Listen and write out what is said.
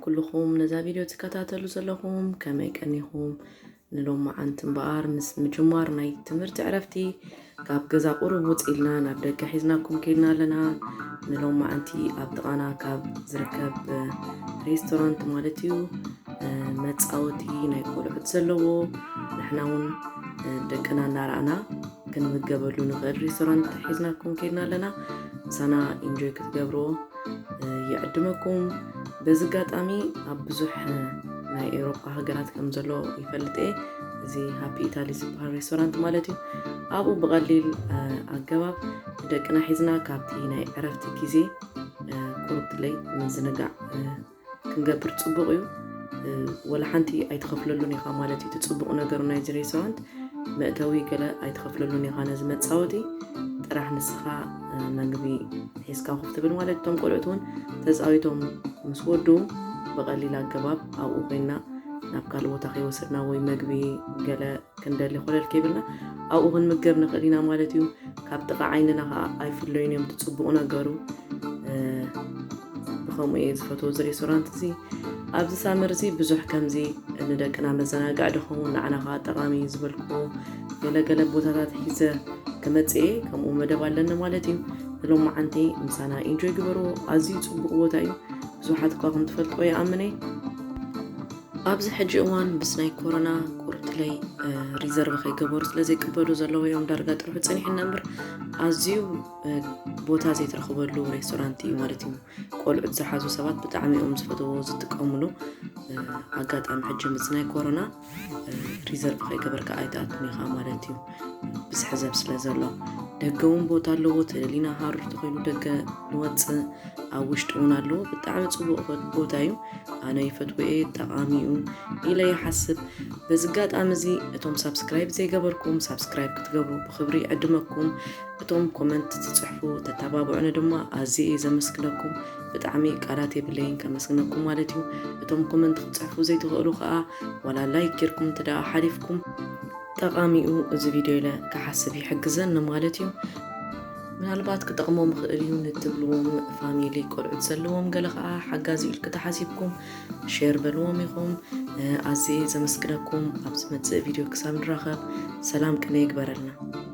ኩልኹም ነዛ ቪድዮ ትከታተሉ ዘለኹም ከመይ ቀኒኹም? ንሎማዓንቲ እምበኣር ምስ ምጅማር ናይ ትምህርቲ ዕረፍቲ ካብ ገዛ ቁሩብ ውፅ ኢልና ናብ ደገ ሒዝናኩም ከይድና ኣለና። ንሎማዓንቲ ኣብ ጥቓና ካብ ዝርከብ ሬስቶራንት ማለት እዩ መፃወቲ ናይ ቆልዑት ዘለዎ ንሕና እውን ደቅና እናረኣና ክንምገበሉ ንኽእል ሬስቶራንት ሒዝናኩም ከይድና ኣለና። ምሳና ኢንጆይ ክትገብርዎ ይዕድመኩም። በዚ ኣጋጣሚ ኣብ ብዙሕ ናይ ኤውሮጳ ሃገራት ከም ዘሎ ይፈልጥ እየ። እዚ ሃፒ ኢታሊ ዝበሃል ሬስቶራንት ማለት እዩ። ኣብኡ ብቐሊል ኣገባብ ደቅና ሒዝና ካብቲ ናይ ዕረፍቲ ግዜ ቁርጥለይ ምዝንጋዕ ክንገብር ፅቡቕ እዩ። ወላ ሓንቲ ኣይትኸፍለሉን ኢኻ ማለት እዩ። እቲ ፅቡቕ ነገሩ ናይዚ ሬስቶራንት መእተዊ ገለ ኣይትኸፍለሉን ኢኻ ነዚ መፃወቲ። ጥራሕ ንስኻ መግቢ ሒዝካ ኮፍ ትብል ማለት እቶም ቆልዑት እውን ተፃዊቶም ምስ ወዱ ብቐሊል ኣገባብ ኣብኡ ኮይና ናብ ካልእ ቦታ ከይወሰድና ወይ መግቢ ገለ ክንደሊ ኮለል ከይብልና ኣብኡ ክንምገብ ንኽእል ኢና ማለት እዩ። ካብ ጥቓ ዓይንና ከዓ ኣይፍለዩን እዮም እቲ ፅቡቕ ነገሩ። ብኸምኡ እየ ዝፈትዎ እዚ ሬስቶራንት እዚ። ኣብዚ ሳመር እዚ ብዙሕ ከምዚ ንደቅና መዘናግዒ ድኸውን ንዓና ከዓ ጠቓሚ እዩ ዝበልክዎ ገለገለ ቦታታት ሒዘ ክመፅእ እየ። ከምኡ መደብ ኣለኒ ማለት እዩ። ንሎማዓንቲ ምሳና ኢንጆይ ግበርዎ። ኣዝዩ ፅቡቕ ቦታ እዩ። ብዙሓት እኳ ከም ትፈልጥዎ ይኣምን እየ። ኣብዚ ሕጂ እዋን ምስ ናይ ኮሮና ቁርጥለይ ሪዘርቭ ከይገበሩ ስለ ዘይቅበሉ ዘለዉ እዮም ዳርጋ ጥርሑ ፀኒሕና እምበር ኣዝዩ ቦታ ዘይትረኽበሉ ሬስቶራንት እዩ ማለት እዩ። ቆልዑት ዝሓዙ ሰባት ብጣዕሚ እዮም ዝፈትዎ ዝጥቀምሉ። ኣጋጣሚ ሕጂ ምስ ናይ ኮሮና ሪዘርቭ ከይገበርካ ኣይትኣቱን ኢኻ ማለት እዩ። ብዝሕዘብ ስለ ዘሎ ደገ እውን ቦታ ኣለዎ። ተደሊና ሃሩር ተኮይኑ ደገ ንወፅእ ኣብ ውሽጢ እውን ኣለዎ። ብጣዕሚ ፅቡቕ ቦታ እዩ። ኣነ ይፈትዎ እየ፣ ጠቓሚ እዩ ኢለ ይሓስብ። በዚ ኣጋጣሚ እዚ እቶም ሳብስክራይብ ዘይገበርኩም ሳብስክራይብ ክትገብሩ ብክብሪ ይዕድመኩም። እቶም ኮመንት ትፅሕፉ ተተባብዑኒ ድማ ኣዝየ እየ ዘመስግነኩም። ብጣዕሚ ቃላት የብለይን ከመስግነኩም ማለት እዩ። እቶም ኮመንት ክትፅሕፉ ዘይትኽእሉ ከዓ ዋላ ላይክ ጌርኩም እንተ ደኣ ሓሊፍኩም ጠቓሚኡ እዚ ቪድዮ ኢለ ክሓስብ ይሕግዘኒ ማለት እዩ። ምናልባት ክጠቕሞም ይኽእል እዩ ንትብልዎም ፋሚሊ ቆልዑት ዘለዎም ገለ ከዓ ሓጋዚ ኢልክ ተሓሲብኩም ሼር በልዎም ኢኹም። ኣዝየ ዘመስግነኩም። ኣብ ዝመፅእ ቪድዮ ክሳብ ንራኸብ ሰላም ቅነ ይግበረልና።